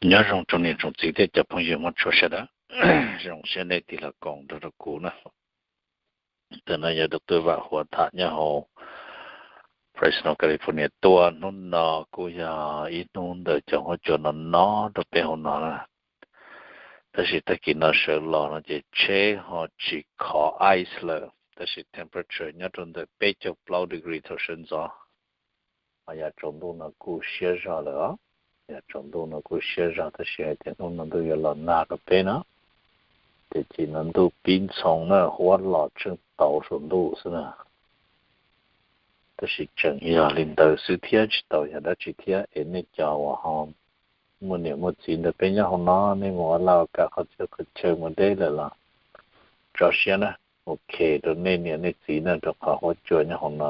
Nyob zoo tsoom niam tsoom txiv thiab cov phooj ywg Hmoob tshua sawv daws, zoo siab nej tig los koom nrog rau kuv na. Ntawm no yog Doctor Vam Huas tham nyob hauv Fresno, California tuaj. Hnub no kuj yog ib hnub ntawm cov huab cua no no rau peb hauv no na. Tab sis tag kis no sawv los no ces tsheb ho tsis khov ice lawm, tab sis temperature nyob rau ntawm peb caug plaub degree thaum sawv ntxov. Ho yav tsaus ntuj no kuj siab zog lawm os. Yav tsaus ntuj no kuj siab zog tab sis hais tias hnub no ntuj yuav los nag rau peb no. Ces chim no ntuj pib ntxhoo na, huab los tsheej tauv saum ntuj xwb na. Tab sis tseem yog li ntawd xwb thiab tsis tau yog dab tsi thiab. Es nej cov uas ho muaj niam muaj txiv ntawm peb nyob hauv no, nej mus ua laj ua kam qhov txhia qhov chaw mus deb lawm los tso siab na. Ok rau nej niam nej txiv na, rau qhov huab cua nyob hauv no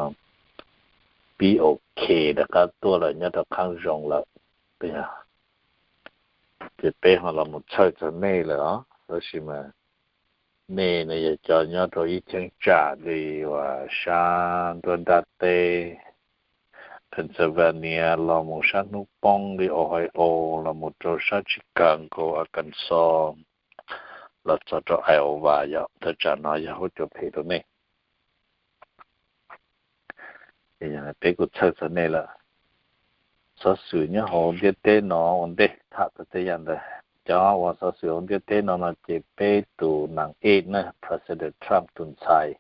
pib ok rov qab tuaj lawm, nyob rau qhab zoo lawm. Ces peb ho los mus txhawj txog nej lawm os. Tab sis mas nej no yog cov nyob rau ib cheeb tsam li uas sab nruab nrab teb Pennsylvania los mus sab hnub poob li Ohio los mus rau sab Chicago, Arkansas, los txog rau Iowa, yog thaj tsam no yog huab cua phem rau nej. Peb kuj txhawj txog nej lawm. Xov xwm nyob hauv ntiaj teb no ua ntej tham txog tej yam ntawd. Cov uas xov xwm hauv ntiaj teb no no ces peb tus nees ej na, President Trump tus ntxhais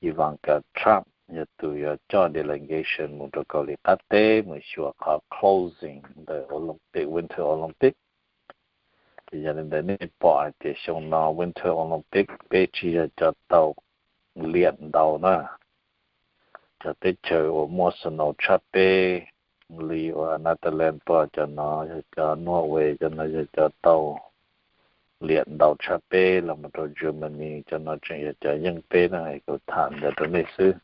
Ivanka Trump yog tus yuav coj delegation mus rau Kaus Lim qab teb mus xyuas qhov closing ntawm Olympic, Winter Olympic. Ces yog li ntawd nej pom hais tias xyoo no Winter Olympic peb tsis yog cov tau liam ntau na. Cov teb chaws uas muaj snow tshaj peb li uas Netherlands tuaj, cov no yog cov Norway, cov no yog cov tau liam ntau tshaj peb los mus rau Germany, cov no tseem yog cov yeej peb na. Kuv tham ntawd rau nej xwb,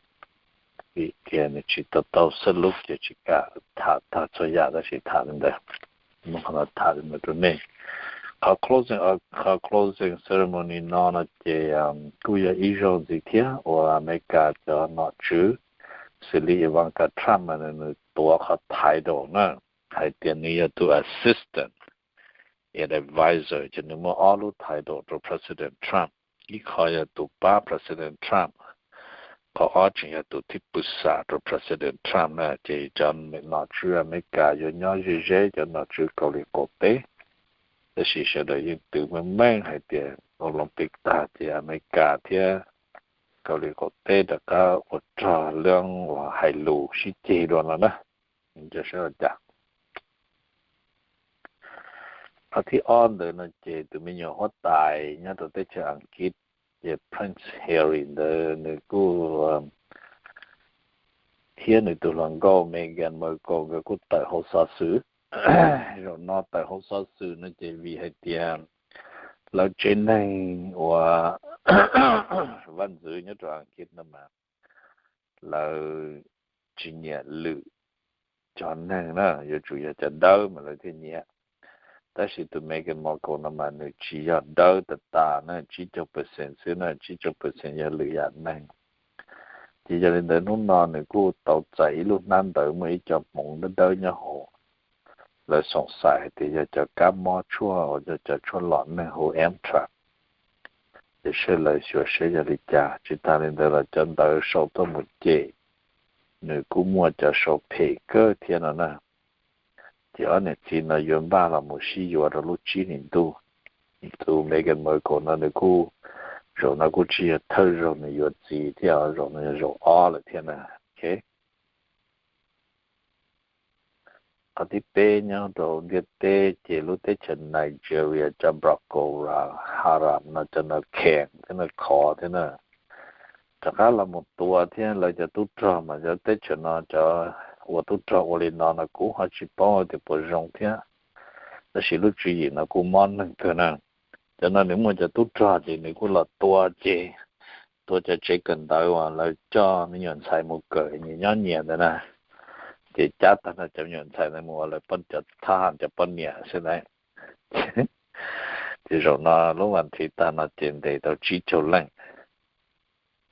vim tias nws tsis tau tau xab lub ces tsis kam tham tag txhua yam, tab sis tham li ntawd, muab qhov no tham li ntawd rau nej. Qhov closing, qhov closing ceremony no no ces kuj yog ib zaug ntxiv thiab uas Amelikas cov nom tswv xws li Ivanka Trump mas nws tuav qhov title na, hais tias nws yog tus assistant and advisor, ces nws muaj ob lub title rau President Trump. Ib qho yog tus pab President Trump, qhov ob tseem yog tus thib pwm xam rau President Trump na. Ces cov nom tswv Amelikas yuav nyob ze ze cov nom tswv Kaus Lim qaum teb, tab sis sawv daws yeej twv meej meej hais tias Olympic tag ces Amelikas thiab Kaus Lim qaum teb rov qab ua rog leej uas hais lus sib ceg dua no na. Cov saib ua cas. Qhov thib ob ntawd no ces tus me nyuam huab tais nyob rau teb chaws Askiv, ces Prince Harry ntawd nws kuj thiab nws tus hluas nkauj Meghan Markle nkawd kuj tawm hauv xov xwm. Zaum no tawm hauv xov xwm no ces vim hais tias lawv tsev neeg uas vaj ntxwv nyob rau Askiv no mas lawv tsis nyiam lwm cov neeg na, yuav tsum yog cov dawb mas lawv thiaj nyiam. Tab sis tus Meghan Markle no mas nws tsis yog dawb tas tas na, tsib caug percent xwb na, tsib caug percent yog lwm yam neeg. Ces yog li ntawd hnub no nws kuj tau txais ib lub hnab ntawv muaj ib co hmoov dawb dawb nyob hauv. Lawv xoom xaim hais tias yog cov kab mob tshuaj uas yog cov tshuaj lom neeg hu Amtrak. Ces sawv daws xyuas seb yog li cas. Tsis tas li ntawd los cov ntawv sau tuaj mus cem nws kuj muaj cov sau phem kawg thiab no na. Ces ob niam txiv no yuav npaj los mus sib yuav rau lub tsib hlis ntuj. Tus Meghan Markle no nws kuj, zaum no kuj tsis yog thawj zaug nws yuav txiv thiab, zaum no yog zaum ob lawm thiab na. Qhov thib peb nyob rau ntiaj teb ces lub teb chaws Nigeria cov Boko Haram no cov no kheem thiab no khov thiab na, rov qab los mus tua thiab lawv cov tub rog mas cov teb chaws no cov ua tub rog ua li no no kuv ho tsis paub tias puas zoo thiab. Tab sis lub tswv yim no kuj mob neeg kawg na. Cov no nws muaj cov tub rog ces nws kuj los tua ces tua cov tsev kawm ntawv uas lawv coj me nyuam ntxhais mus kawm nyias nyob nyias ntawd na. Ces cab tag nrho cov me nyuam ntxhais ntawd mus ua lawv cov thab ham cov poj niam xwb na. Ces zaum no lub vas thiv tag no ces ntes tau tsib caug leej.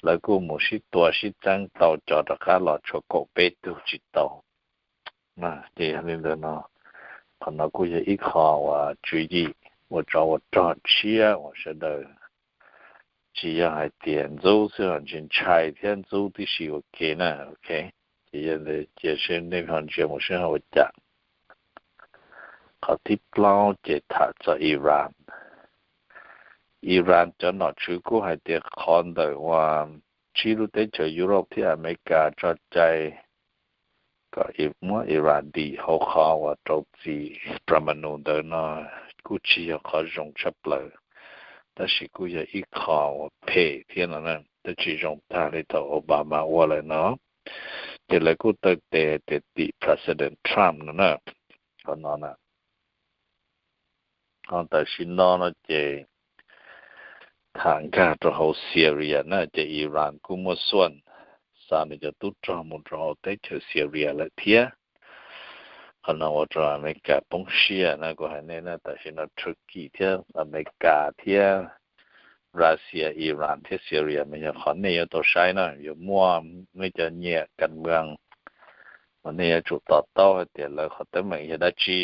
Lawv kuj mus sib tua sib txeeb tau cov rov qab los tshuav kaum peb tug tsis tau. Ces yog li ntawd no Qhov no kuj yog ib qho uas tswv yim ua tsov ua rog tshiab uas sawv daws tsis yog hais tias ntxub xwb, ho ntshai ntshai thiab ntxub tib si ua ke na. Ok, ces yog li ntawd cia seb nej ho ntsia mus seb ho ua cas. Qhov thib plaub ces tham txog Iran. Iran cov nom tswv kuj hais tias qhov ntawm uas tsib lub teb chaws Europe thiab Amelikas tso cai kom muab Iran dim hauv qhov uas rau txim Promanu ntawd no kuj tsis yog qhov zoo tshaj plaws, tab sis kuj yog ib qho uas phem thiab no na, tab tsis zoo tag li thaum Obama ua lawm no. Ces lawv kuj taw tes tias tim President Trump no na. Qhov no na, ho tam sim no no ces tham nkag rau hauv Syria na, ces Iran kuj muaj xuaj xa nws cov tub rog mus rau hauv teb chaws Syria lawm thiab. Qhov no ua rau Amelikas poob siab na, kuv hais nej na, tam sim no Turkey thiab Amelikas thiab Russia, Iran thiab Syria mas yog qhov nej yuav tau saib na, yuav muaj nej cov nyiam kas mws uas nej yuav tsum to taub hais tias lawv qhov teeb meem yog dab tsi,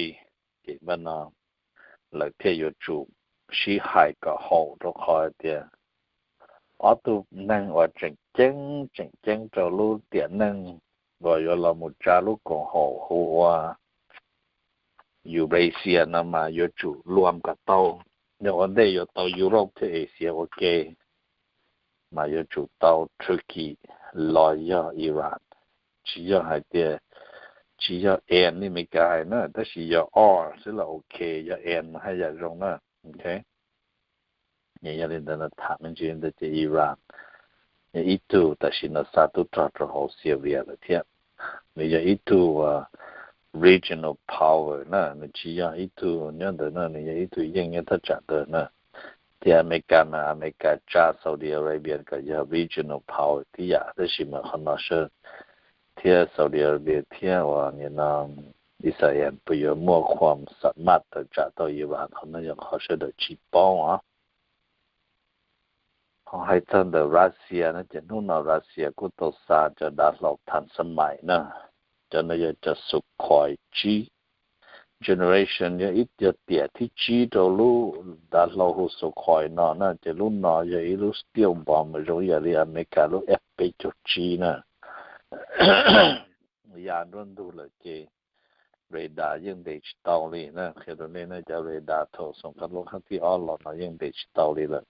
ces npaj no lawv thiaj yuav tsum sib hais kom haum, rau qhov hais tias ob tug neeg uas tseem ceeb tseem ceeb rau lub tiam neej uas yuav los mus tsa lub koom haum hu ua Eurasia no mas yuav tsum luam kom tau, yog ua ntej yuav tau Europe thiab Asia ua ke mas yuav tsum tau Turkey los yog Iran. Tsis yog hais tias, tsis yog and li Amelikas hais na, tab sis yog or xwb los ok, yog and mas haj yam zoo na. Ok, yog li ntawd no tham me ntsis li ntawd ces Iran yog ib tug tam sim no xa tub rog rau hauv Syria lawm thiab. Nws yog ib tug regional power na, nws tsis yog ib tug nyob ntawd na, nws yog ib tug yeej nyob thaj tsam ntawd na. Thiab Amelikas mas Amelikas tsa Saudi Arabia kom yog regional power tib yam, tab sis mas qhov no sawv thiab Saudi Arabia thiab uas nim no Israel puas yuav muaj qhuam xam maj tawm tsam tau Iran, qhov no yog qhov sawv daws tsis paub os. Ho hais txog ntawm Russia no ces hnub no Russia kuj tau xa cov dav hlau thas xa mais na, cov no yog cov Sukhoi tsib, generation yog ib, yog tiam thib tsib rau lub dav hlau hu Sukhoi no na, ces lub no yog ib lub stealth bomb zoo ib yam li Amelikas lub F peb caug tsib na, ya nruab ntug lawm ces radar yeej ntes tsis tau li na. Qhia rau nej na, cov radar thaum Soos Khab Lauj Khab Thib Ob los no yeej ntes tsis tau li lawm.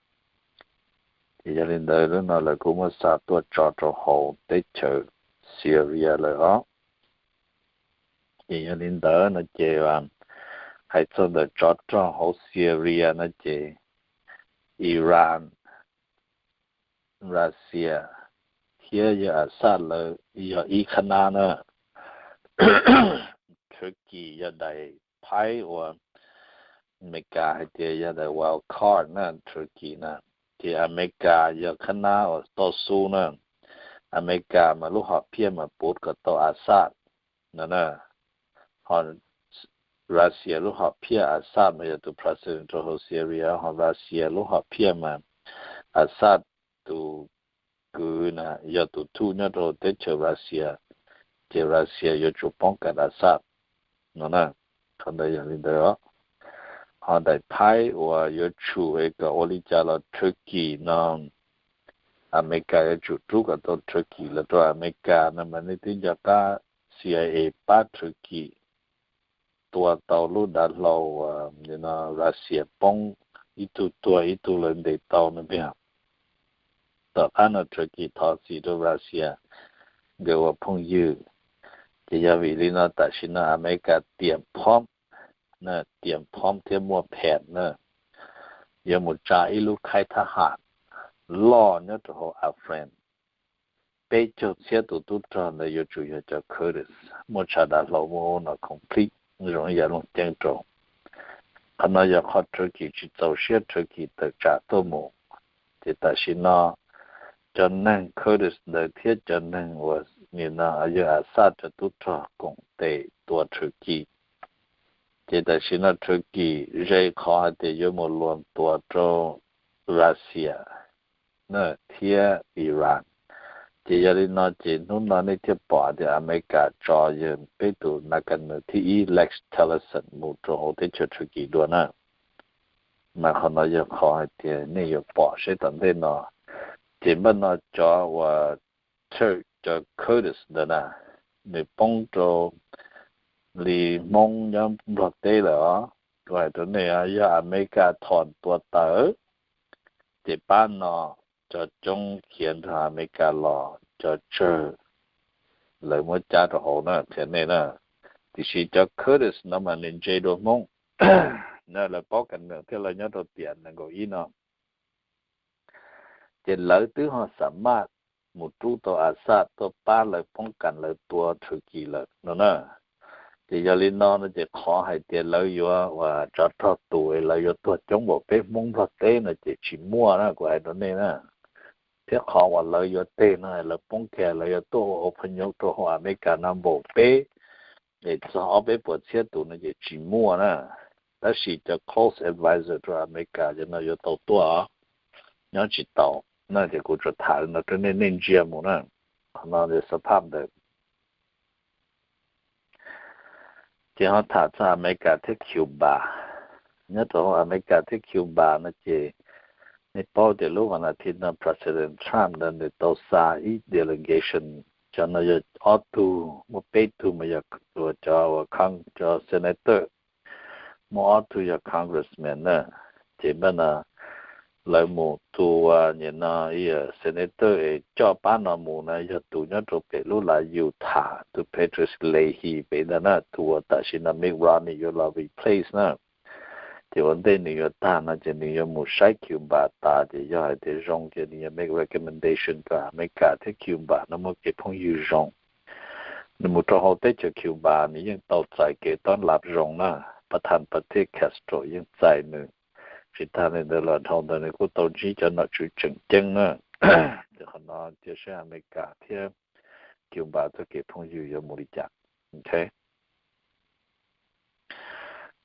Ces yog li ntawd lub no lawv kuj muab xa tuaj tso rau hauv teb chaws Syria lawm os. Ces yog li ntawd no ces hais txog ntawm tsov rog hauv Syria no ces Iran, Russia thiab yawg Assad lawv yog ib khab nab na. Turkey yog daim phaib uas Amelikas hais tias yog daim wild card na, Turkey na. Ces Amelikas yog khab nab uas toj xub na. Amelikas mas lub hom phiaj mas pub kom tau Assad no na. Ho Russia lub hom phiaj, Assad mas yog tus president rau hauv Syria, ho Russia lub hom phiaj mas Assad tus kwv na yog tus thuj nyob rau teb chaws Russia, ces Russia yuav tsum poob kam Assad no na. Qhov ntawd yog li ntawd. Ho daim phaib uas yuav tsum es kom ua li cas los Turkey no, Amelikas yuav tsum rub kom tau Turkey los rau Amelikas no mas nej twb nco qab CIA pab Turkey tua tau lub dav hlau Russia poob, ib tug tuag ib tug lawv ntes tau no tiag. Tom qab no Turkey thov txim rau Russia, nkawd ua phooj ywg. Ces yog vim li no tam sim no Amelikas tiam phom, tiam phom thiab muaj phem na, yuav mus tsa ib lub khaib thab ham loj nyob rau hauv Afghan. Peb caug txhiab tus tub rog ntawd yuav tsum yog cov Kurds, muaj tshav dav hlau muaj ub no complete zoo ib yam looj ceeb rau. Qhov no yog qhov Turkey tsis txaus siab, Turkey tawm tsam tuaj mus. Ces tam sim no cov neeg Kurds ntawd thiab cov neeg uas nim no yog Assad cov tub rog koom tes tua Turkey. Ces tam sim no Turkey ze qhov hais tias yuav mus luam tua rau Russia na thiab Iran. Ces yog li no ces hnub no nej thiaj pom tias Amelikas tso yawg peb tus nas kas nws thib ib Rex Tillerson mus rau hauv teb chaws Turkey dua na. Mas qhov no yog qhov hais tias nej yuav pom seb tom ntej no. Ces npaj no cov uas Turk, cov Kurds ntawd na, nws poob rau li Hmoob nyob Nplog teb lawm os. Kuv hais rau nej, yog Amelikas thom tua tawm, ces pab no cov coob khiav nrog Amelikas los, cov tsawg lawv muab cab rau hauv na, qhia nej na. Tiam sis cov Kurds no mas nws ntse dua Hmoob na, lawv paub kas meem thiab lawv nyob rau tiam nees nkaum ib no. Ces lawv twb ho xa maj mus rub tau Assad tuaj pab lawv poob kas lawv tua Turkey lawm no na. Ces yog li no no ces qhov hais tias lawv yuav uas tsov rog tus es lawv yuav tuag coob npaum peb Hmoob Nplog teb no ces tsis muaj na, kuv hais rau nej na. Thiab qhov uas lawv yuav teg no lawv poob kiag lawv yuav tuaj ua phooj ywg rau hauv Amelikas no npaum peb es txog ob peb puas txhiab tus no ces tsis muaj na. Tab sis cov close advisor rau Amelikas cov no yuav tau tuaj, nyob tsis tau na. Ces kuv tsuas tham li no rau nej, nej ntsia mus na. Qhov no xav phaj ntawd. Ces ho tham txog Amelikas thiab Cuba. Nyob rau hauv Amelikas thiab Cuba no ces nej paub tias lub vas nas thiv no President Trump ntawd nws tau xa ib delegation, cov no yog ob tug, muaj peb tug mas yog cov uas cov senator, muaj ob tug yog congressman na. Ces npaj no lawv mus, tus uas nim no senator es coj pab no mus na yog tus nyob rau pem lub lav Utah, tus Patrick Leahy pem ntag na, tus uas tam sim no Mitt Romney yuav los replace na. Ces ua ntej nws yuav tag no ces nws yuav mus saib Cuba tas, ces yog hais tias zoo ces nws yuav make recommendation rau Amelikas thiab Cuba no muaj kev phooj ywg zoo. Nws mus rau hauv teb chaws Cuba nws yeej tau txais kev tob lab zoo na, pab thas pas tej Castro yeej txais nws. Tsis tag li ntawd los dhau ntawd nws kuj tau ntsib cov nom tswv tseem ceeb na. Ces qhov no cia saib Amelikas thiab Cuba txoj kev phooj ywg yuav mus li cas.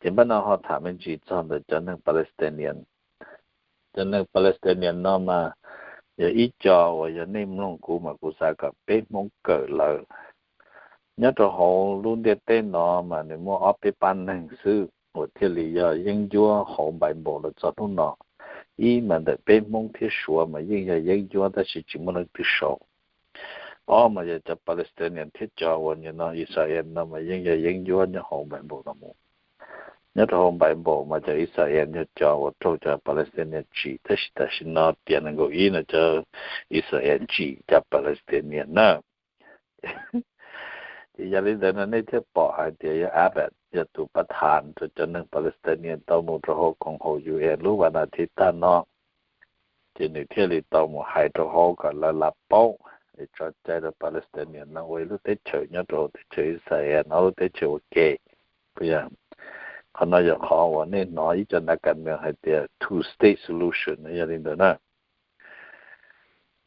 Ces npaj no ho tham me ntsis txog ntawm cov neeg Palestinian. Cov neeg Palestinian no mas yog ib co uas yog nej mloog kuv mas kuv xav kom peb Hmoob kawm lawv. Nyob rau hauv lub ntiaj teb no mas nws muaj ob peb pab neeg xwb uas thiaj li yog yeeb ncuab hauv Bible los txog hnub no. Ib mas ntawm peb Hmoob thiab Suav mas yeej yog yeeb ncuab tab sis tsis muaj leej twg sau. Ob mas yog cov Palestinian thiab cov uas nim no Israel no mas yeej yog yeeb ncuab nyob hauv Bible no mus. Nyob rau hauv Bible mas cov Israel yog cov uas raug cov Palestinian tsim, tab sis tam sim no tiam nees nkaum ib no cov Israel tsim cov Palestinian na. Ces yog li ntawd no nej thiaj pom hais tias yog Abbott yog tus pab thas rau cov neeg Palestinian tau mus rau hauv koom haum U N lub vas nas thiv tag no. Ces nws thiaj li tau mus hais rau hauv kom lawv lam paub es tso cai rau Palestinian no ua ib lub teb chaws nyob rau teb chaws Israel no lub teb chaws ua ke. Qhov no yog qhov uas nej hnov ib co nav kas mees hais tias two state solution no yog li ntawd na.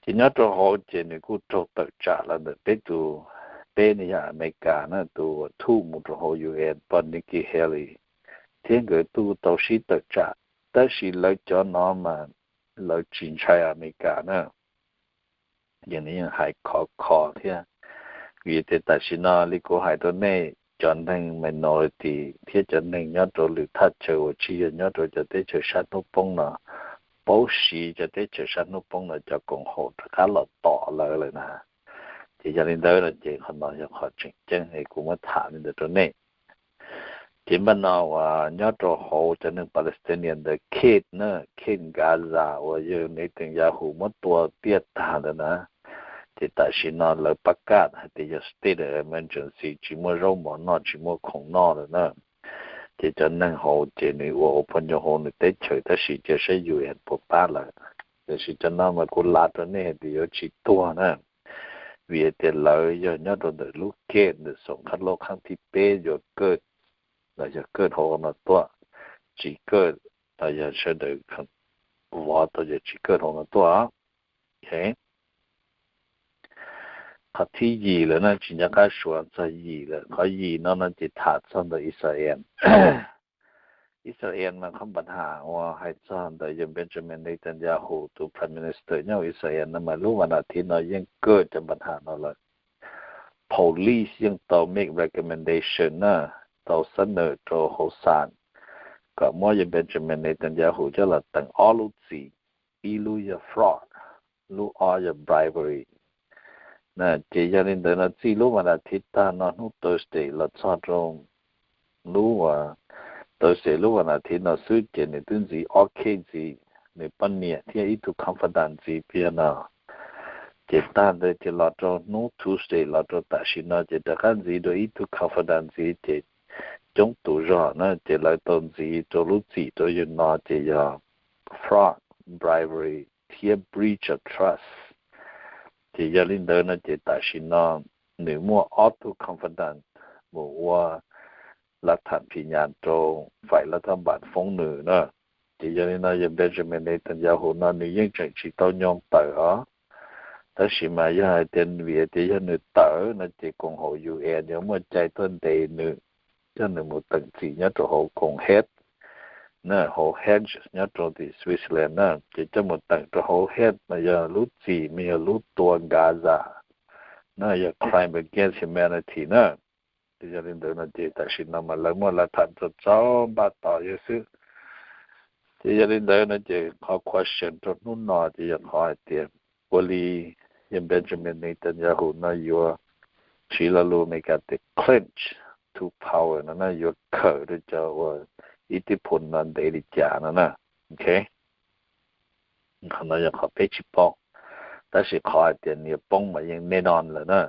Ces nyob rau hauv ces nws kuj raug tawm tsam los ntawm peb tus, peb ne yog Amelikas na, tus uas thuj mus rau hauv U N pog Nikki Haley thiab nkawd kuj tau sib tawm tsam. Tab sis lawv cov no mas lawv tsis ntshai Amelikas na. Ces nws yeej hais khov kho thiab. Vim tias tam sim no li kuv hais rau nej, cov neeg minority thiab cov neeg nyob rau lwm thaj chaw uas tsis yog nyob rau cov teb chaws sab hnub poob no paub siv cov teb chaws sab hnub poob no cov koom haum rov qab los tom lawv lawm na. Ces yog li ntawd no ces qhov no yog qhov tseem ceeb es kuv muab tham li ntawd rau nej. Ces npaj no uas nyob rau hauv cov neeg Palestinian ntawd, Kate na, Kate Gaza uas yawg Netanyahu muab tua tiaj tag ntawd na, ces tam sim no lawv pab kaj hais tias yog state of emergency, tsis muaj zaub mov noj tsis muaj khoom noj lawm na. Ces cov neeg hauv ces nws ua ua phooj ywg hauv nws teb chaws tab sis cia saib U N puas pab lawm. Tiam sis cov no mas kuv lav rau nej hais tias yuav tsis tuag na. Vim tias lawv yog nyob rau ntawm lub kej ntawm xoom qab loj qhab thib peb yuav kaj, los yog kaj hauv no tuaj, tsis kaj, los yog sawv daws vov tau yog tsis kaj hauv no tuaj. Qhov thib yim lawm no tsis nco qab suav txog yim lawm. Qhov yim no no ces tham txog ntawm Israel. Israel mas qhov npa has uas hais txog ntawm yawg Benjamin Netanyahu tus Prime Minister nyob hauv Israel no mas lub vas nas thiv no yeej kawg cov npa has no lawm. Police yeej tau make recommendation na, tau xab nawm rau hauv xam kom muab yawg Benjamin Netanyahu coj los teem ob lub txim, ib lub yog fraud, lub ob yog bribery. Ces yog li ntawd no txij lub vas nas thiv tag no hnub Thursday los txog rau lub Thursday lub vas nas thiv no xwb ces nws twb ntxiv ob case ntxiv, nws poj niam thiab ib tug confidant ntxiv piag no. Ces tag ntawd ces los rau hnub Tuesday los rau tam sim no ces rov qab ntxiv dua ib tug confidant ntxiv ces coob tus zog na ces lawv tau ntxiv rau lub txim rau yawg no ces yog fraud, bribery thiab breach of trust. Ces yog li ntawd no ces tam sim no nws muaj ob tug confidant mus ua lav tham phim nyas rau faim lav thab npas foob nws na. Ces yog li no yawg Benjamin Netanyahu no nws yeej tseem tsis tau nyoo tawm os. Tab sis mas yog hais tias vim tias yog nws tawm no ces koom haum U N yuav muaj cai tuaj ntes nws, coj nws mus teem txim nyob rau hauv koom Hague na, hauv Hague nyob rau tim Switzerland na, ces coj mus teem rau hauv Hague mas yog lub txim mas yog lub tua Gaza na, yog crime against humanity na. Ces yog li ntawd no ces tam sim no mas lawv muaj lav tham txaus txaus npaj tos yawg xwb. Ces yog li ntawd no ces qhov question rau hnub no ces yog qhov hais tias ua li yawg Benjamin Netanyahu no yuav siv lo lus Amelikas tias clinch to power no na, yuav khawm rau cov uas ib tij phum no ntev li cas no na. Ok, qhov no yog qhov peb tsis paub, tab sis qhov hais tias nws yuav poob mas yeej nej no lawm na.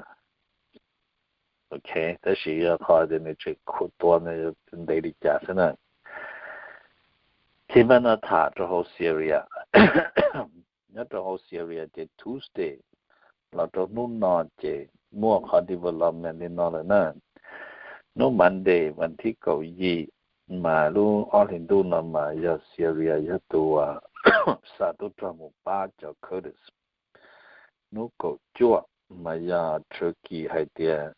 Ok, tab sis yog qhov tias nws tseem khuam tua nws ntev li cas xwb na. Ces mas no tham rau hauv Syria, nyob rau hauv Syria ces Tuesday los rau hnub no ces muaj qhov development li no lawm na. Hnub Monday vas thib kaum yim mas lub ob hlis ntuj no mas yog Syria yog tus xa tub rog mus pab cov Kurds. Hnub kaum cuaj mas yog Turkey hais tias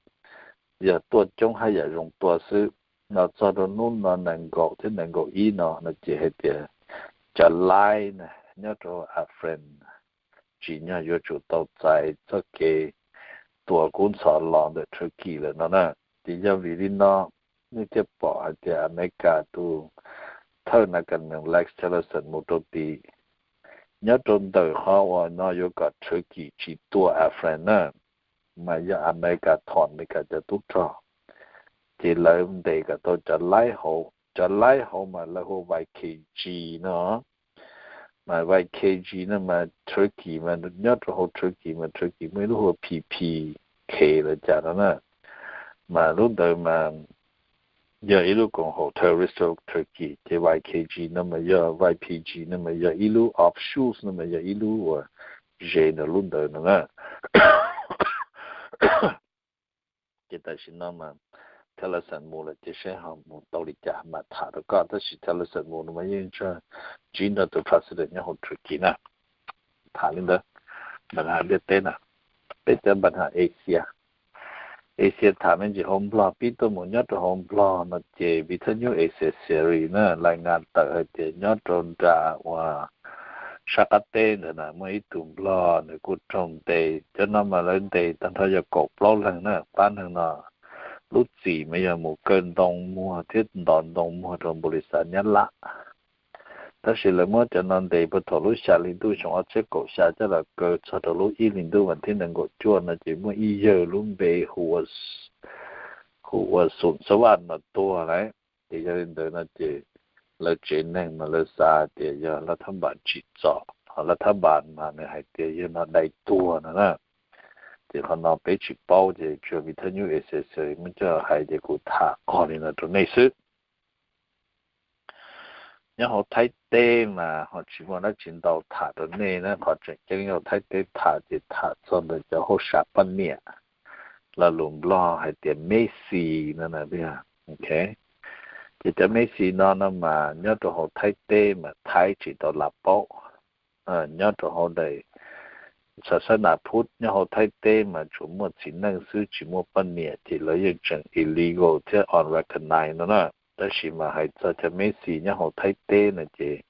yog tuaj coob haj yam zoo tua xwb. Los txog rau hnub no nees nkaum thiab nees nkaum ib no no ces hais tias cov laib nyob rau Afrin tsim nyog yuav tsum tau txais txoj kev tua kub ntxhov los ntawm Turkey lawm no na. Ces yog vim li no nej thiaj pom hais tias Amelikas tus thawj nas kas nees Rex Tillerson mus rau tid. Nyob rau ntawm qhov uas no yuav kom Turkey tsis tua Afrin na, mas yog Amelikas thom Amelikas cov tub rog, ces lawv ntes kom tau cov laib hauv, cov laib hauv mas lawv hu ua Y K G no. Mas Y K G no mas Turkey mas nyob rau hauv Turkey mas Turkey muaj ib lub hu ua P P K los cas no na. Mas lub ntawd mas yog ib lub koom haum terrorist Turkey, ces Y K G no mas yog, Y P G no mas yog ib lub offshoot no mas yog ib lub uas ze ntawm lub ntawd no na. Ces tam sim no mas Tillerson mus lawm ces seb ho mus tau li cas mam tham rau koj, tab sis Tillerson mus no mas yeej tsib nrog tus president nyob hauv Turkey na. Tham li ntawd, npa has ntiaj teb na, peb cov npa has Asia. Asia tham me ntsis hauv Nplog, pib tuaj mus nyob rau hauv Nplog no ces vim thaj nyub Asia Series na lais ngas tawm hais tias nyob rau nram uas sab qab teb ntawd na muaj ib tug Nplog nws kuj raug ntes, cov no mas lawv ntes tag nrho yog kaum plaub leeg na, pab neeg no lub txim mas yog mus kaw ntoo muag thiab ntov ntoo muag rau npaum li xav Nyab Laj. Tab sis lawv muab cov no ntes puag thaum lub xya hli ntuj xyoo ob txhiab kaum xya coj los kaw txog rau lub ib hlis ntuj vas thib nees nkaum cuaj no ces muaj ib yawg lub npe hu ua Xum Xab Vaj no tuag lawm. Ces yog li ntawd no ces lawv tsev neeg mas lawv xav tias yog lav thab npas tsim txom, ho lav thab npas mas nws hais tias yawg no dai tuag no na. Ces qhov no peb tsis paub ces tsuas vim thaj nyub Asia Series muab coj hais ces kuv tham qog li no rau nej xwb. Nyob hauv Thaib teb mas ho tsis muaj dab tsi ntau tham rau nej na, qhov tseem ceeb nyob hauv Thaib teb tham ces tham txog ntawm cov hauj sam poj niam, lo lus Nplog hais tias Messi no na. Ok, ces cov Messi no no mas nyob rau hauv Thaib teb mas Thaib tsis tau lam paub. Nyob rau hauv daim xa xab nas phub nyob hauv Thaib teb mas tsuas muaj txiv neej xwb tsis muaj poj niam ces lawv yeej tseem illegal thiab unrecognized no na. Tab sis mas hais txog cov Mexi nyob hauv Thaib teb no ces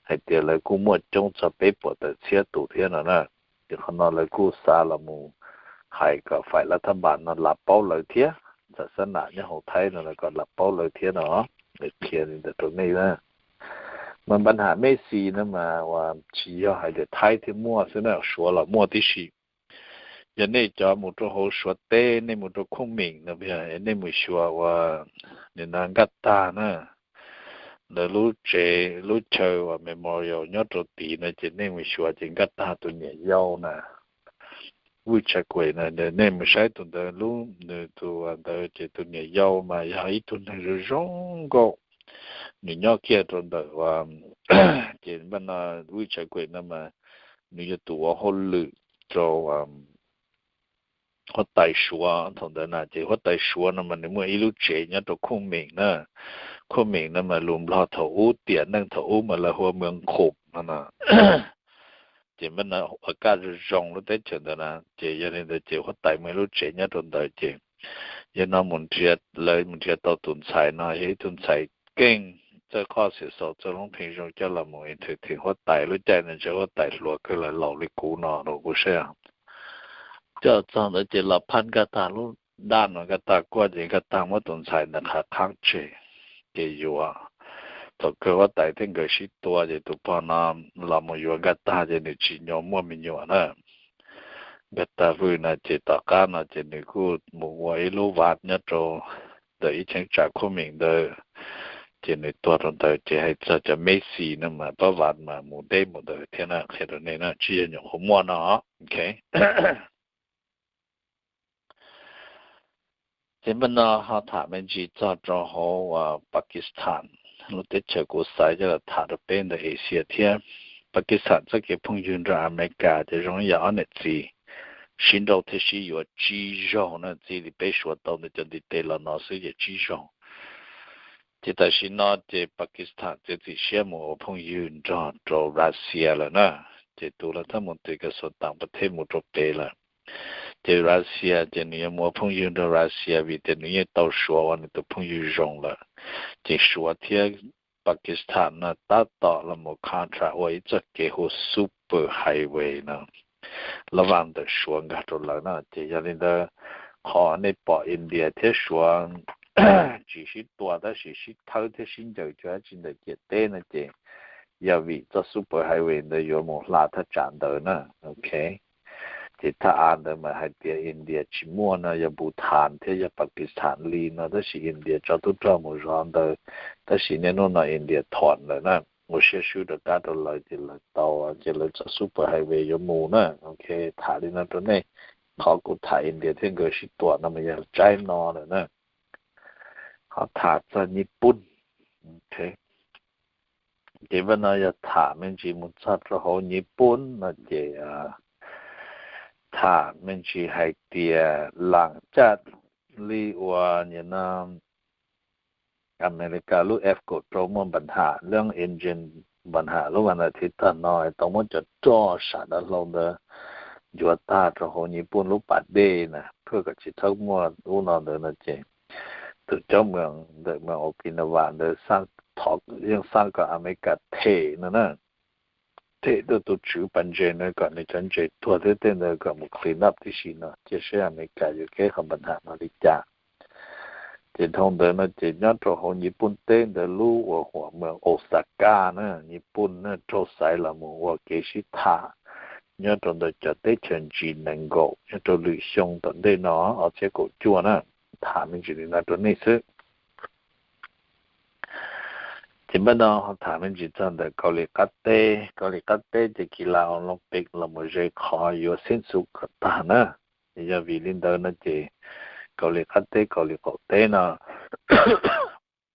hais tias lawv kuj muaj coob txog peb puas tawm txhiab tus thiab no na. Ces qhov no lawv kuj xa los mus hais kom faim lav thab npas no lam paub lawv thiab, txawm xab nam nyob hauv Thaib no los kom lam paub lawv thiab no, qhia li ntawd rau nej na. Mas npa nham Mexi no mas uas tsis yog hais tias Thaib thiaj muaj xwb na, Suav los muaj tib si. Yog nej cov mus rau hauv Suav teb, nej mus rau Khooj Meem no, nej mus xyuas uas nim no Nkaj Tag na, ntawd lub tsev lub chaw uas Memorial nyob rau tid no ces nej mus xyuas ces Nkaj Tag tus niam yau na, Vwj Tshav Kuem na, nej mus saib tus ntawd lub, nws tus ntawd ces tus niam yau mas yog ib tug neeg zoo zoo nkauj, nws nyob kiag rau ntawm uas, ces npaj no Vwj Tshav Kuem no mas nws yog tus ua hauj lwm rau huab tais Suav thaum ntawd na, ces huab tais Suav no mas nws muaj ib lub tsev nyob rau Khooj Meem na. Khooj Meem no mas lus Nplog thaum ub tiam neej thaum ub mas lawv hu ua Mees Khum no na. Ces npaj no ua kaj zoo zoo lub teb chaws ntawd na, ces yog li ntawd ces huab tais muaj ib lub tsev nyob rau ntawd ces yog no mus nrhiav, lawv mus nrhiav tau tus ntxhais no yog ib tug ntxhais keej, txawj qoj xiam xaus, txawj hloob pheej zoo coj los mus entertain huab tais. Lub caij ntawd ntshe huab tais hluas kawg, lawv laus li kuv no rau kuv saib. Coj txog ntawd ces los phaj Nkaj Tag lub daj no, Nkaj Tag quaj ces Nkaj Tag muab tus ntxhais ntawd qhav qhaab tseg, ces yuav, thaum kawg huab tais thiab nkawd sib tua ces tus pog no los mus yuav Nkaj Tag ces nws tsis nyo muaj me nyuam na. Nkaj Tag Vwj no ces tom qab no ces nws kuj mus ua ib lub vaj nyob rau ntawm ib cheeb tsam Khooj Meem ntawd, ces nws tuag rau ntawd. Ces hais txog cov Mexi no mas pab vaj mas mus deb mus ntawd thiab na, qhia rau nej na, tsis yog nyuam qhuav muaj no. Ok. Ces npaj no ho tham me ntsis txog rau hauv Pakistan, lub teb chaws kuv xaiv coj los tham rau peb ntawm Asia thiab. Pakistan txoj kev phooj ywg nrog Amelikas ces zoo ib yam ob niam txiv, sib nrauj thiab sib yuav tsib zaug na, txij li peb suav tau ntawm cov ntiv tes los no xwb ces tsib zaug. Ces tam sim no ces Pakistan txiav txim siab mus ua phooj ywg nrog rau Russia lawm na. Ces tus lav thab mus tis kas xuas tam pas thej mus rau pem lawm. Ces Russia ces nws yuav mus ua phooj ywg nrog Russia vim tias nws yeej tau suav ua nws tus phooj ywg zoo lawm. Ces suav thiab Pakistan no tab tom los mus contract ua ib txoj kev hu super highway no, lab vaj ntawm suav nkag rau lawv na. Ces yog li ntawd, qhov nej pom India thiab suav tsis sib tua tab sis sib thawb thiab sib ncaws cuag dab tsi ntawm ciam teb no ces yog vim txoj super highway ntawd yuav mus hla thaj tsam ntawd na. Ok. Ces thaj av ntawd mas hais tias India tsis muaj no, yog Bhutan thiab yog Pakistan li no, tab sis India tso tub rog mus zov ntawd, tab sis niaj hnub no India thom lawm na, ua siab swb rov qab rau lawv ces lawv tau, ces lawv txoj super highway yuav mus na. Ok, tham li no rau nej, qhov kuv tham India thiab nkawd sib tua no mas yog tsaib no lawm na. Ho tham txog Nyij Pooj. Ok. Ces vaj no yog tham me ntsis mus txog rau hauv Nyij Pooj no ces tham me ntsis hais tias lam caj li uas nim no Amelikas lub F kaum rau muaj npa nham lub engine, npa nham lub vaj na thiv tag no tau muab cov roj sam dav hlau ntawd ncuav tag rau hauv Nyij Pooj lub pas dej na, phaj kom tsis txhob muaj ub no ntawd no ces tus coj mus ntawm mas Okinawa ntawd thov, yeej xav kom Amelikas them no na, them tuaj tus tswv pas ntses ntawd kom nws cov ntses tuag thiab tej ntawd kom mus clean up tib si no, cia seb Amelikas yuav keb qhov npa nham no li cas. Ces dhau ntawd no ces nyob rau hauv Nyij Pooj teb ntawd lub uas huam mas Osaka na, Nyij Pooj na raug xaiv los mus ua kev sib tham nyob rau ntawm cov teb chaws ntsis nees nkaum nyob rau lwm xyoo tom ntej no ob txhiab kaum cuaj na. Tham me ntsis li no rau nej xwb. Ces npaj no ho tham me ntsis txog ntawm Kaus Lim Qab Teb. Kaus Lim Qab Teb ces kis las Olympic los mus ze qhov yuav xeeb xu kom tag na. Ces yog vim li ntawd no ces Kaus Lim Qab Teb, Kaus Lim Qaum Teb no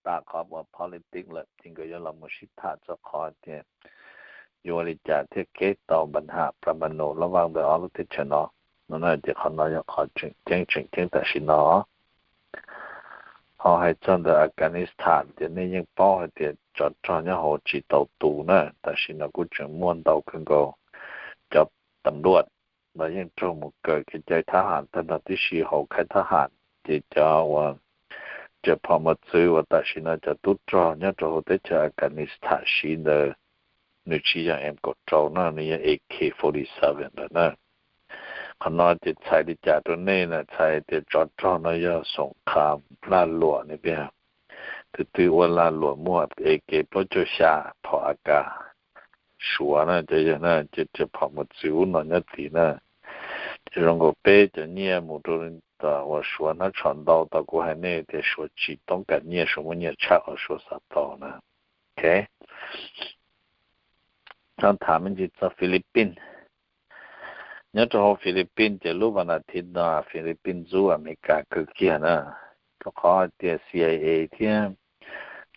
tas qhov uas politics lawm ces nkawd yuav los mus sib tham txog qhov tias yuav ua li cas thiaj keb tau npa nham pramanu lab vaj ntawm ob lub teb chaws no. No ces qhov no yog qhov tseem ceeb tseem ceeb tam sim no. Ho hais txog ntawm Afghanistan ces nej yeej paub hais tias tsov rog nyob hauv tsis tau tu na, tam sim no kuj tseem muaj ntau kawg nkaus cov tam luaj los yeej raug mus kawm kev cai thab ham tag nrho tib si hauv khaib thab ham. Ces cov uas cov phom mos txwv uas tam sim no cov tub rog nyob rau hauv teb chaws Afghanistan siv ntawd, nws tsis yog M kaum rau no, nws yog A K forty seven lawm na. Qhov no ces txhais li cas rau nej na? Txhais tias tsov rog no yog xoom kham lag luam ne tiag. Tus twg ua lag luam muaj A K plaub caug xya, phom A K, Suav na, cov yawg na, ces cov phom mos txwv ub no nyob tid na. Ces zoo nkaus peb cov nyiaj mus rau uas Suav hnab tsho ntau, tau kuv hais nej tias Suav tsis toob kas nyiaj, Suav muaj nyiaj tshaj qhov Suav xav tau na. Ok, tham me ntsis txog Philippines. Nyob rau hauv Philippines ces lub vas nas thiv no Philippines ntxub Amelikas kawg kiag na, rau qhov hais tias C I A thiab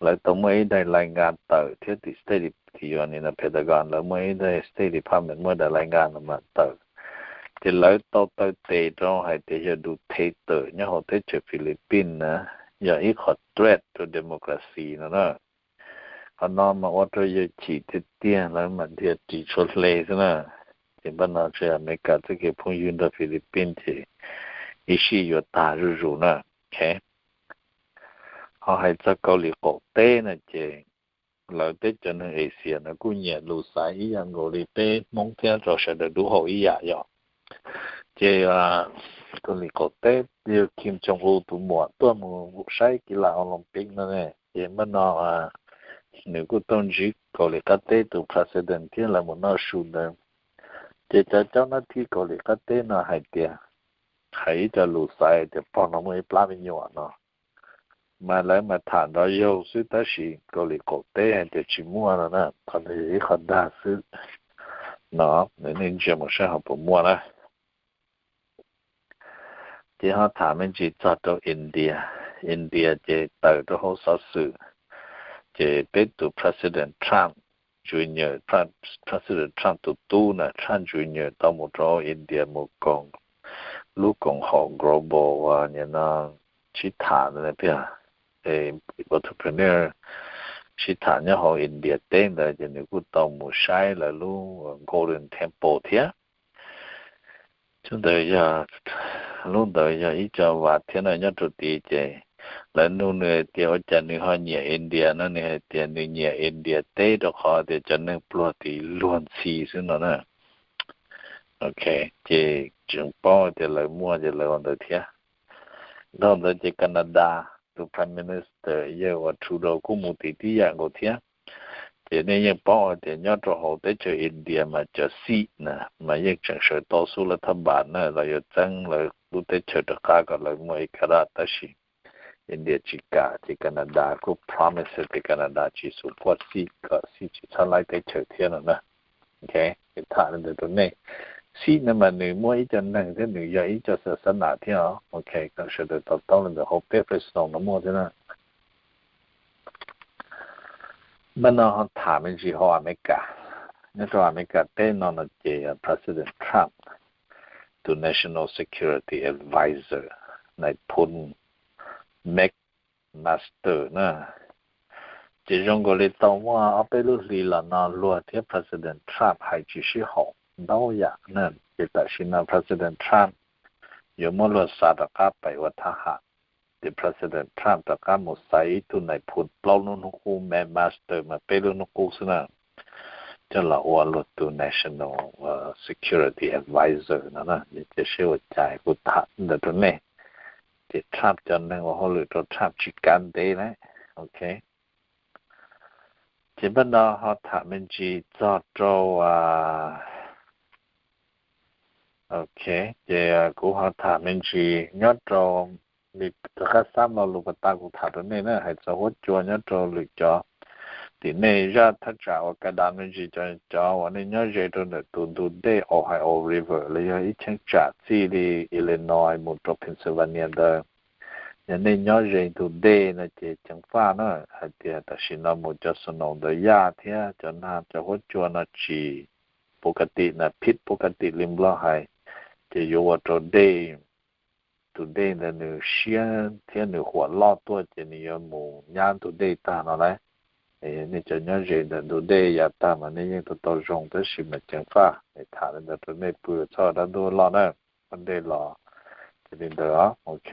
lawv tau muaj ib daim lais nkas tawm thiab tim State Department, Pentagon lawv muaj ib daim, State Department muaj daim lais nkas no mas tawm, ces lawv tau taw tes rau hais tias yog dictator nyob hauv teb chaws Philippines na yog ib qho threat rau democracy no na. Qhov no mas ua rau yawg chim tiag tiag, lawv mam dhia ris tshuav hle xwb na. Ces npaj no tsis Amelikas txoj kev phooj ywg nrog Philippines ces ib sij yuav tag zuj zus na. Ok, ho hais txog Kaus Lim qaum teb no ces lawv teb cov neeg Asia no kuj nyiam lus xaiv ib yam nkaus li peb Hmoob thiab rau sawv daws dub hau ib yam yom. Ces Kaus Lim qaum teb yawg Kim Jong Un tus muam tuaj mus saib kis las Olympic no ne, ces npaj no nws kuj tau ntsib Kaus Lim qab teb tus president thiab lawv mus noj su ntawd. Ces cov caub nab thib Kaus Lim qab teb no hais tias, hais ib co lus xaiv tias pog no muaj ib plab me nyuam no, mas lawv mas tham nrov yaug xwb tab sis Kaus Lim qaum teb hais tias tsis muaj no na. Qhov no yog ib qho dag xwb no, nej ntsia mus saib ho puas muaj na. Ces ho tham me ntsis txog rau India. India ces tawm rau hauv xov xwm, ces peb tus President Trump Junior, President Trump tus tub na, Trump Junior tau mus rau India mus koom lub koom haum global uas nim no sib tham ntawd tiag, entrepreneur sib tham nyob hauv India teb ntawd ces nws kuj tau mus saib lawv lub Golden Temple thiab. Lub ntawd yog, lub ntawd yog ib co vas thiab no nyob rau tid ces lawv nug nws hais tias ua cas nws ho nyiam India no, nws hais tias nws nyiam India teb rau qhov tias cov neeg pluag tid luag ntxhi xwb no na. Ok, ces tseem paub tias lawv muaj ces lawv ua ntawd thiab. Dhau ntawd ces Canada tus Prime Minister yawg uas Trudeau kuj mus tid tib yam nkaus thiab. Ces nej yeej paub hais tias nyob rau hauv teb chaws India mas cov Sikh na mas yeej tseem sawv tau xub lawv thaj npas na los yuav txeeb lawv lub teb chaws rov qab kom lawv muaj ib ka daj tab sis India tsis kam ces Canada kuj promise tias Canada tsis support Sikh kom Sikh tsis txhob laib teb chaws thiab no na. Ok, tham li ntawd rau nej. Sikh no mas nws muaj ib co neeg thiab nws yog ib co xa xab nam thiab os. Ok, kom sawv daws to taub li ntawd, hauv peb Fresno no muaj thiab na. Npaj no ho tham me ntsis hauv Amelikas. Nyob rau Amelikas teb no no ces President Trump tus National Security Adviser, nais phoo McMaster na, ces zoo nkaus li tau muaj ob peb lub hlis los no luag thiab President Trump hais tsis sib haum ntau yam na. Ces tam sim no President Trump yuav muab luag xa rov qab pem ua thab ham. Ces President Trump rov qab mus xaiv ib tug nais phoo plaub lub hnub qub, McMaster mas peb lub hnub qub xwb na, coj los ua luag tus National Security Adviser no na. Ces seb ua cas, kuv tham ntawd rau nej. Ces Trump cov neeg ua hauj lwm rau Trump tsis kav ntev na. Ok, ces npaj no ho tham me ntsis txog rau, ok, ces kuv ho tham me ntsis nyob rau, rov qab xab lo lus pas tas kuv tham rau nej na, hais txog huab cua nyob rau lwm cov. Tim nej zaj thaj tsam uas ka dav me ntsis cov, cov uas nej nyob ze rau ntawm tus ntug dej Ohio River los yog ib cheeb tsam txij li Illinois mus rau Pennsylvania ntawd, yog nej nyob ze ntug dej no ces ceev faj na, hais tias tam sim no mus cov snow ntawd yaj thiab cov nag, cov huab cua no tsis pov ka tim na, phib pov ka tim li Nplog hais, ces yuav ua rau dej, tus dej ntawd nws siab thiab nws huam loj tuaj ces nws yuav mus nyab ntug dej tag no lauj. Nej cov nyob ze ntawm ntug dej yav tag mas nej yeej tau tau zoo tab sis mas ceev faj, tham li ntawd rau nej pw txhob dab ntuj loj na, ua ntej los ces li ntawd os. Ok,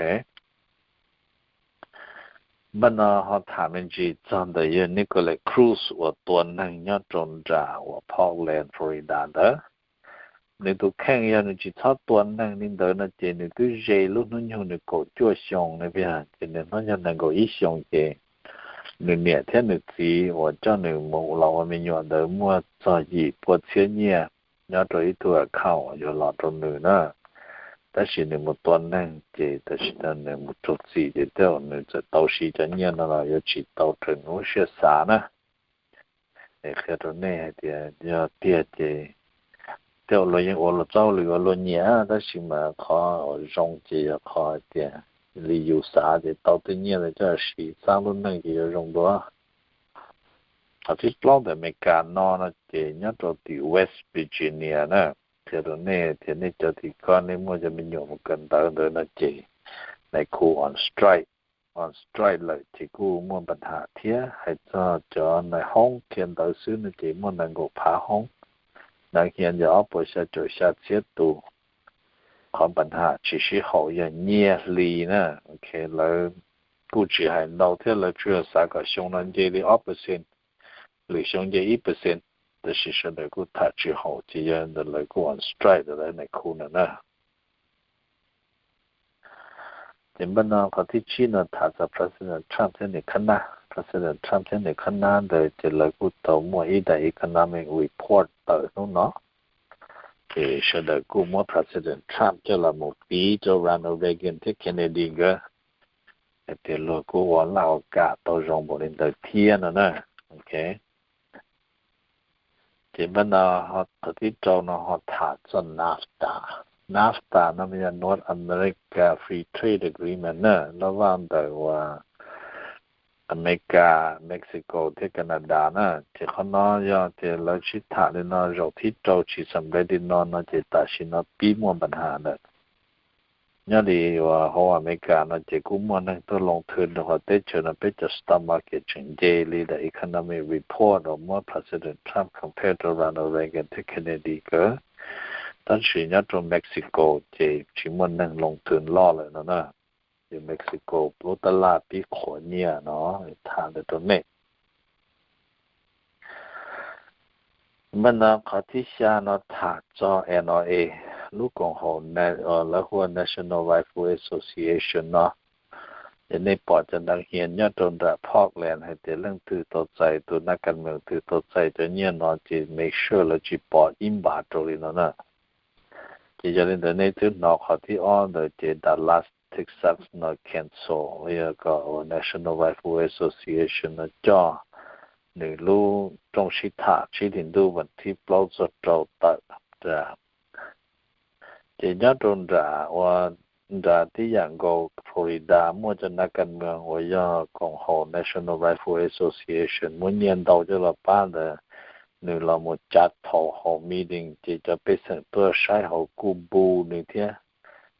Npaj no ho tham me ntsis txog ntawm yawg Nikolas Cruz uas tua neeg nyob rau nram uas Parkland, Florida ntawd. Nws tus kheej yog nws tsis txhob tua neeg li ntawd no ces nws twb ze lub hnub nyoog nws kaum cuaj xyoo ne, ces nws hnub nyoog nees nkaum ib xyoo ces nws niam thiab nws txiv uas coj nws mus los ua me nyuam ntawd muaj txog yim pua txhiab nyiaj nyob rau ib tug account uas yuav los rau nws na. Tab sis nws mus tua neeg ces tam sim no nws mus raug txim ces tej zaum nws txawm tau siv cov nyiaj no los yuav tsis tau raws nws lub siab xav na. Es qhia rau nej hais tias yog tiag ces tej zaum luag yeej ua luag txoj hauj lwm uas luag nyiam, tab sis mas qhov uas zoo ces yog qhov hais tias li yus xav ces tau tej nyiaj ntawd coj siv xav lub neej ces yuav zoo dua. Qhov thib plaub ntawm Amelikas no no ces nyob rau tim West Virginia na, qhia rau nej tias nej cov tim ko nej muaj cov me nyuam mus kawm ntawv ntawd no ces nais khu on strike. On strike lawm ces kuj muaj npa nham thiab. Hais txog cov nais hoob qhia ntawv xwb no ces muaj nees nkaum phav hoob, neeg hia yog ob puas xya caum xya txhiab tus. Qhov npa nham tsis sib haum yog nyiaj hli na. Lawv kuj tsis hais ntau thiab, lawv tsuas yog xav kom xyoo no nce li ob percent, lwm xyoo nce ib percent, tab sis sawv daws kuj tham tsis haum ces yog ntawd lawv kuj on strike rau lawv nais khu no na. Ces npaj no qhov thib tsib no tham txog President Trump thiab nws khab nab. President Trump thiab nws khab nab ntawd ces lawv kuj tau muaj ib daim economic report tawm hnub no. Ces sawv daws kuj muab President Trump coj los mus piv rau Ronald Reagan thiab Kennedy nkawd hais tias luag kuj ua laj ua kam tau zoo npaum li ntawd thiab no na. Ces npaj no qhov thib rau no ho tham txog NAFTA. NAFTA no mas yog North America Free Trade Agreement na, laj vaj ntawm uas Amelikas, Mexico thiab Canada na. Ces qhov no yog tias lawv sib tham li no zaum thib rau tsis xam nplej li no no ces tam sim no pib muaj npa nham lawm. Nyob li uas hauv Amelikas no ces kuj muaj neeg tuaj loo thwv rau qhov teb chaws no peb cov stock market tseem nce li the economic report uas muab President Trump compare rau Ronald Reagan thiab Kennedy nkawd. Tab sis nyob rau Mexico ces tsis muaj neeg loo thwv loj lawm no na. Ces Mexico lub tab laj pib qhuav nyiaj no, tham ntawd rau nej. Npaj no qhov thib xya no tham txog N R A, lub koom haum, lawv hu ua National Rifle Association no. Ces nej pom cov neeg hia nyob rau nram Parkland hais tias leej twg tau txais, tus nab kas mees twg tau txais cov nyiaj no ces make sure lawv tsis pom ib npav rau li no na. Ces yog li ntawd nej twb hnov qhov thib ob ntawd ces Dallas, Texas no cancel yog kom National Rifle Association no coj nws lub rooj sib tham tsib hlis ntuj vas thib plaub txog rau tawm. Ces nyob rau nram ua nram tib yam nkaus Florida muaj cov nab kas mees uas yog koom haum National Rifle Association muab nyiaj ntau coj los pab ntawd, nws los mus cav thaum hauv meeting ces cov pej xeem tuaj saib hauv kuj npu nws thiab.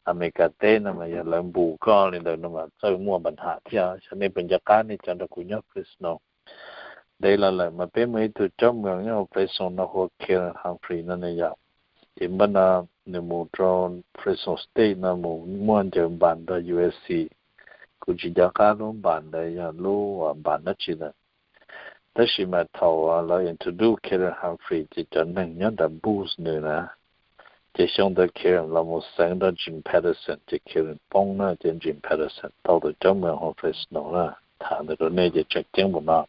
Amelikas teb no mas yog lawv npu koj li ntawd no mas txawj muaj npa nham thiab. Xyov nej puas nco qab nej cov nrog kuv nyob Fresno. Ntev los lawm mas peb muaj ib tug caub moos nyob hauv Fresno no hu ua Karen Humphrey no ne yom. Ces npaj no nws mus rau Fresno State no mus muaj ncaws npas nrog U S C. Kuv tsis nco qab lub npas ntawd yog lub npas dab tsi lawm. Tab sis mas thaum lawv introduce Karen Humphrey ces cov neeg nyob nram booth nws na. Ces xyoo ntawd Karen los mus xeev nrog Jim Patterson ces Karen poob na, ces Jim Patterson tau tus caub moos hauv Fresno na. Tham ntawd rau nej ces tseem ceeb npaum no.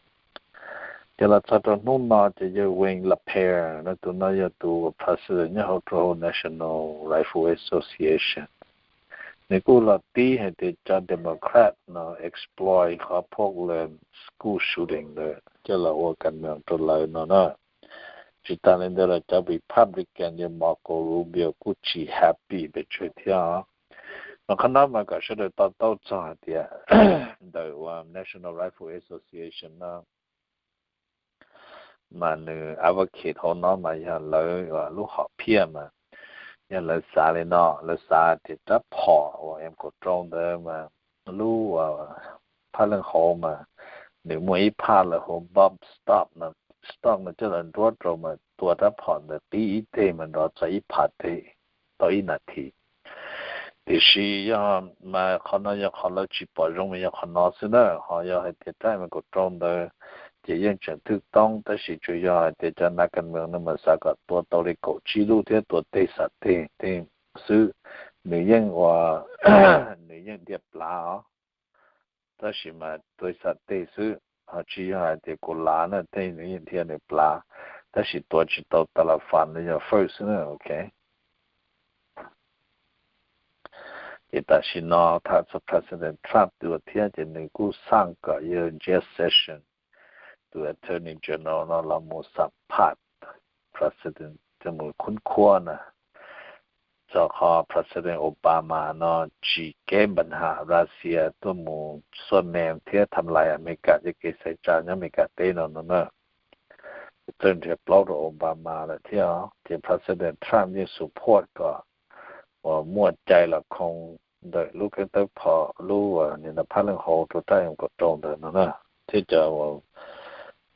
Ces los txog rau hnub no ces yawg Wayne LaPierre no, tus no yog tus president nyob hauv rau hauv National Rifle Association. Nws kuj los tib hais tias cov Democrat no exploit qhov Parkland school shooting ntawd coj los ua kas mees rau lawv no na. Tsis tas li ntawd los cov Republican yawg Marco Rubio kuj tsis happy pes tsawg thiab. Mas qhov no mas kom sawv daws to taub txog hais tias ntawm uas National Rifle Association no mas nws advocate hauv no mas yog lawv lub hom phiaj mas yog lawv xav li no, lawv xav tias rab phom uas M kaum rau ntawd mas lub phaj leej hauv mas nws muaj ib phaj lawv hu ua bump stock no, stock no coj los nruab rau mas tua rab phom ntawd qib ib teg mas nrov txog ib phav teg tau ib nas this. Tiam sis yog mas qhov no yog qhov lawv tsis pom zoo mas yog qhov no xwb na. Ho yog hais tias rab M kaum rau ntawd ces yeej tseem thwj toob, tab sis tsuas yog hais tias cov nas kas mees no mas xav kom tua tau li kaum tsib lub thiab tua teg xam teg teg xwb. Nws yeej ua, nws yeej dhia plav os, tab sis mas tua xam teg xwb, ho tsis yog hais tias kuv lav na, tej nws yeej dhia nws plav, tab sis tua tsis tau tas las fas no yog first xwb na, ok. Ces tam sim no tham txog President Trump dua thiab ces nws kuj xaj kom yawg Jeff Sessions, tus Attorney General no los mus xam phaj President, coj mus khub khuab na, txog qhov President Obama no tsis keb npa ham Russia tuaj mus xuab nees thiab tham lais Amelikas cov kev xaiv tsa nyob Amelikas teb no no na. Txawj nrhiav plaub rau Obama lawm thiab, ces President Trump yeej support kom uas muaj cai los khoo ntawm lub keeb tawb phom lub uas nim no phab leej hauv rau rab M kaum rau ntawd no na, thiab cov,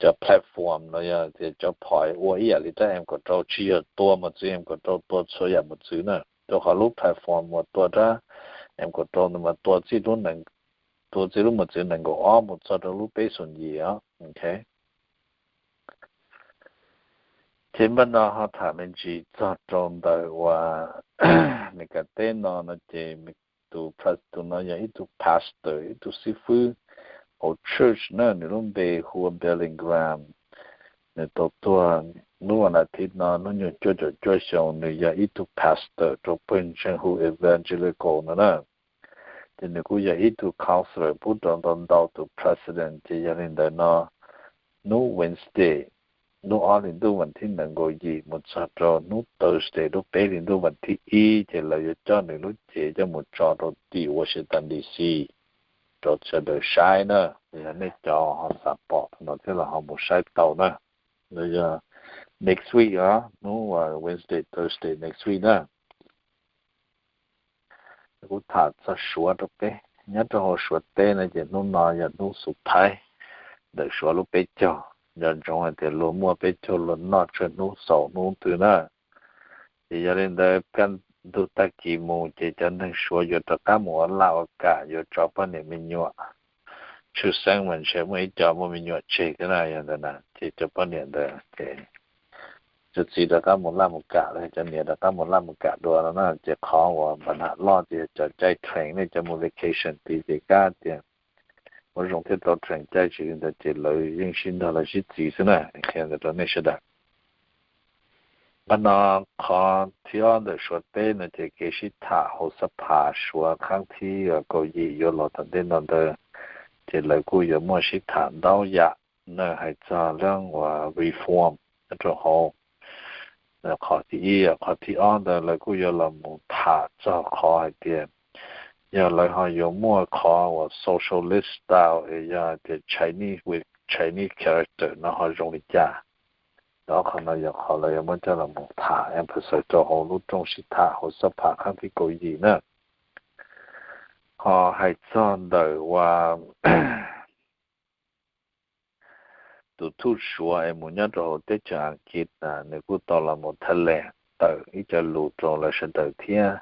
cov platform no yog tias cov phom ua ib yam li rab M kaum rau, tsis yog tua mos txwv M kaum rau, tua txhua yam mos txwv na, rau qhov lub platform uas tua rab M kaum rau ntawd mas tua txij lub, tua txij lub mos txwv nees nkaum ob mus txog rau lub peb xoom yim os, ok. Ces npaj no ho tham me ntsis txog rau ntawm uas Amelikas teb no no ces tus, tus no yog ib tug pastor, ib tug xib fwb hauv church na, nws lub npe hu ua Billy Graham. Nws tau tuag lub vas nas thiv no hnub nyoog cuaj caum cuaj xyoo, nws yog ib tug pastor rau pawg ntseeg hu Evangelical no na. Ces nws kuj yog ib tug counselor pub rau ntau ntau tus president. Ces yog li ntawd no, hnub Wednesday lub ob hli ntuj vas thib nees nkaum yim mus txog rau hnub Thursday lub peb hli ntuj vas thib ib ces lawv yuav coj nws lub cev coj mus tso rau tim Washington D C rau sawv daws saib na. Yog nej cov ho xav pom no thiab los ho mus saib tau na. Yog next week os, hnub Wednesday, Thursday next week na. Kuv tham txog Suav rau peb. Nyob rau hauv Suav teb no ces hnub no yog hnub xu thaib ntawm Suav lub peb caug. Nco ntsoov hais tias luag muaj peb caug luag noj tsawg hnub xaus hnub twg na. Ces yog li ntawd kaj ntug tag kis mus ces cov neeg Suav yuav rov qab mus ua laj ua kam yuav tso poj niam me nyuam. Tshwj xeeb mas ntshe muaj ib co muaj me nyuam tseg thiab na, yog ntawd na ces cov poj niam ntawd ces cov txiv rov qab mus laj mus kam, cov niam rov qab mus laj mus kam dua no na. Ces qhov uas npa ham loj ces yog cov caij train, nej cov mus vacation tid ces kab tias muaj zoo thiaj tau train caij, tsis li ntawd ces lawv yeej sib nrog lawv sib txiv xwb na. Qhia ntawd rau nej sawv daws. Npaj no qhov thib ob ntawm Suav teb no ces kev sib tham hauv xab phas Suav khaab thib kaum yim yuav los tom ntej no ntawd, ces lawv kuj yuav muaj sib tham ntau yam na, hais txog leej uas reform nyob rau hauv. Qhov thib ib, qhov thib ob ntawd lawv kuj yuav los mus tham txog qhov hais tias yog lawv ho yuav muaj qhov uas socialist style es yog tias Chinese with Chinese character no ho zoo li cas. Ob qhov no yog qhov lawv yuav muab coj los mus tham emphasize rau hauv lub rooj sib tham hauv xab phas khaab thib kaum yim na. Ho hais txog ntawm uas tus thuj Suav es mus nyob rau hauv teb chaws Askiv na, nws kuj tau los mus thaj lees tawm ib co lus rau lawv sawv daws thiab.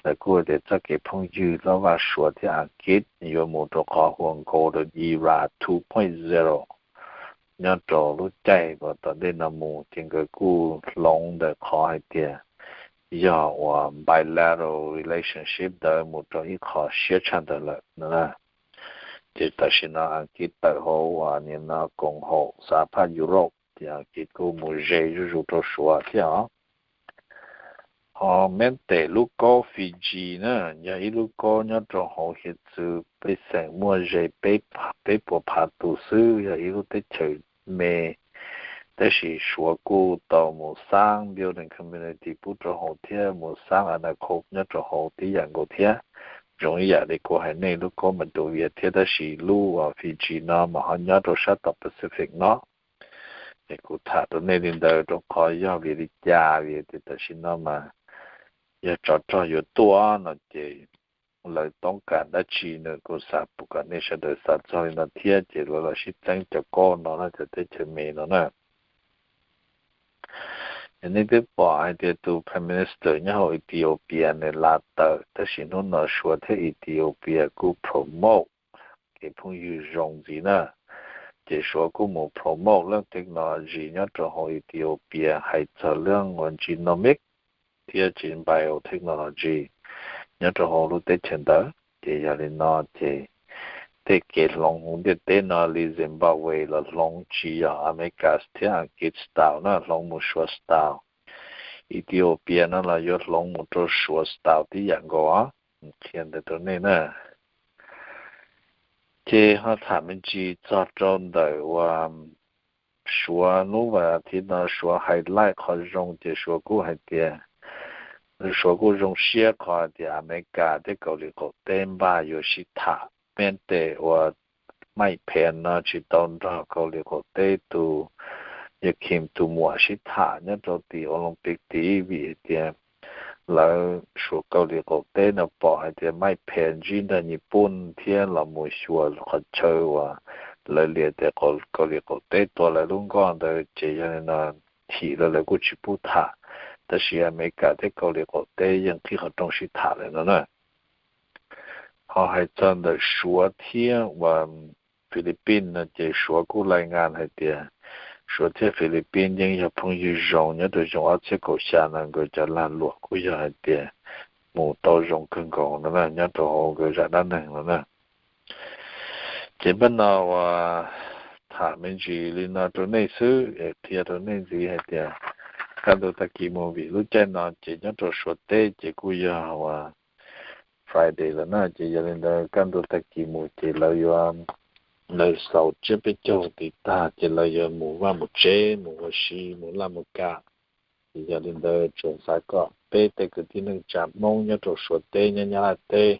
Lawv kuj tias txoj kev phooj ywg hlob vaj Suav thiab Askiv yuav mus rau qhov hu ua Golden Era two point zero nyob rau lub caij uas tom ntej no mus, ces nkawd kuj hloov ntawm qhov hais tias yog uas bilateral relationship ntawd mus rau ib qho siab tshaj ntawd lawm no na. Ces tam sim no Askiv tawm hauv uas nim no koom haum xav phaj Europe, ces Askiv kuj mus ze zuj zus rau Suav thiab os. Ho Mestep lub kaub Fiji na, yog ib lub kaub nyob rau hauv hiav txwv pej xeem muaj ze peb puas phav tus xwb, yog ib lub teb chaws me. Tab sis Suav kuj tau mus xaab building community pub rau hauv thiab mus xaab anakhob nyob rau hauv tib yam nkaus thiab. Zoo ib yam li kuv hais nej lub kaub Mdvwv thiab, tab sis lub Fiji no mas ho nyob rau sab tom Pacific no. Es kuv tham rau nej li ntawd rau qhov yog vim li cas, vim tias tam sim no mas yog tsov rog yuav tuaj no ces lawv toob kas dab tsi no, kuv xav pum kom nej sawv daws xav txog li no thiab ces lawv los sib txeeb cov kaub no na, cov teb chaws me no na. Nej twb pom hais tias tus Prime Minister nyob hauv Ethiopia nws la tawm, tab sis hnub no Suav thiab Ethiopia kuj promote kev phooj ywg zoo ntxiv na. Ces Suav kuj mus promote leej technology nyob rau hauv Ethiopia hais txog leej ua genomic thiab tsis biotechnology nyob rau hauv lub teb chaws ntawd. Ces yog li no ces tej kev hloov hauv ntiaj teb no li Zimbabwe los hloov tsis yog America thiab Ankit style na, hloov mus Suav style. Ethiopia no los yuav hloov mus rau Suav style tib yam nkaus. Qhia ntawd rau nej na. Ces ho tham me ntsis txog rau ntawm uas Suav lub vas thiv no Suav highlight qhov zoo ces Suav kuj hais tias, Suav kuj zoo siab qhov tias Amelikas thiab Kauslim Qaum Teb npaj yuav sib tham. Peb tes uas Mike Pence no tsis tau nrog Kauslim Qaum Teb tus, yawg Kim tus muam sib tham nyob rau tim Olympic tid vim hais tias lawv Suav Kauslim Qaum Teb no pom hais tias Mike Pence ntsib nrog Nyij Pooj thiab los mus xyuas qhov chaw uas lawv liam tias Kauslim Qaum Teb tua lawv lub nkoj ntawd ces yog li no thim lawv lawv kuj tsis pub tham. Tab sis Amelikas thiab Kauslim Qaum Teb yeej qhib qhov rooj sib tham lawm no na. Ho hais txog ntawm Suav thiab uas Philippines no ces Suav kuj lais ngas hais tias Suav thiab Philippines yeej yog phooj ywg zoo nyob rau xyoo ob txhiab kaum xya no nkawd cov lag luam kuj yog hais tias mus tau zoo kawg nkaus no na nyob rau hauv nkawd zaj dab neeg no na. Ces peb no uas tham me ntsis li no rau nej xwb es qhia rau nej ntxiv hais tias kaj ntug tag kis mus vim lub caij no ces nyob rau Suav teb ces kuj yog uas Friday lawm na ces yog li ntawd kaj ntug tag kis mus ces lawv yuav, lawv xaus tsiab peb caug tid tag ces lawv yuav mus vaj mus tsev mus ua si mus laj mus kam. Ces yog li ntawd tsuas xav kom peb tej kwv tij neej tsa Hmoob nyob rau Suav teb nyob Nyab Laj teb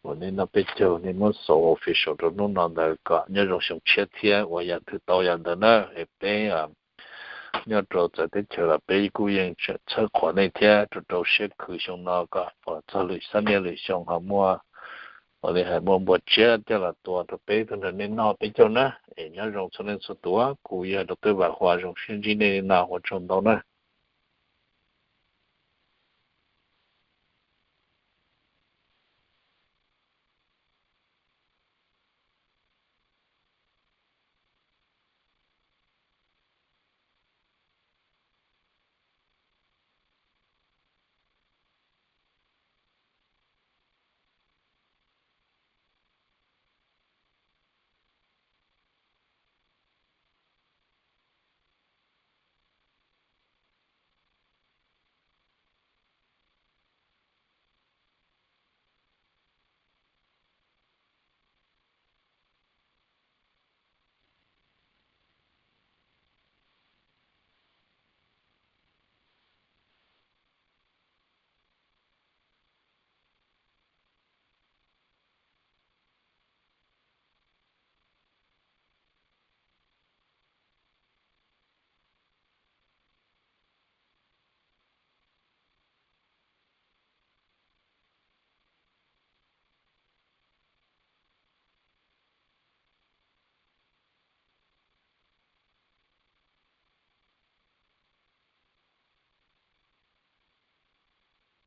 uas nej noj peb caug nej muab xaus official rau hnub no ntawd kom nyob zoo xyoo tshiab thiab ua yam twg tau yam ntawd na es peb nyob rau txawv teb chaws los peb kuj yeej tshawb qhuas nej thiab rau rau siab khwv xyoo no kom pom txog lwm xab niaj lwm xyoo ho muaj ua li hais muaj npua tsiab coj los tua rau peb tuaj nrog nej noj peb caug na. Es nyob zoo txhua leej txhua tus, kuv yog rau twb vam hua zoo siab ntsib nej li no ua tsaug ntau na.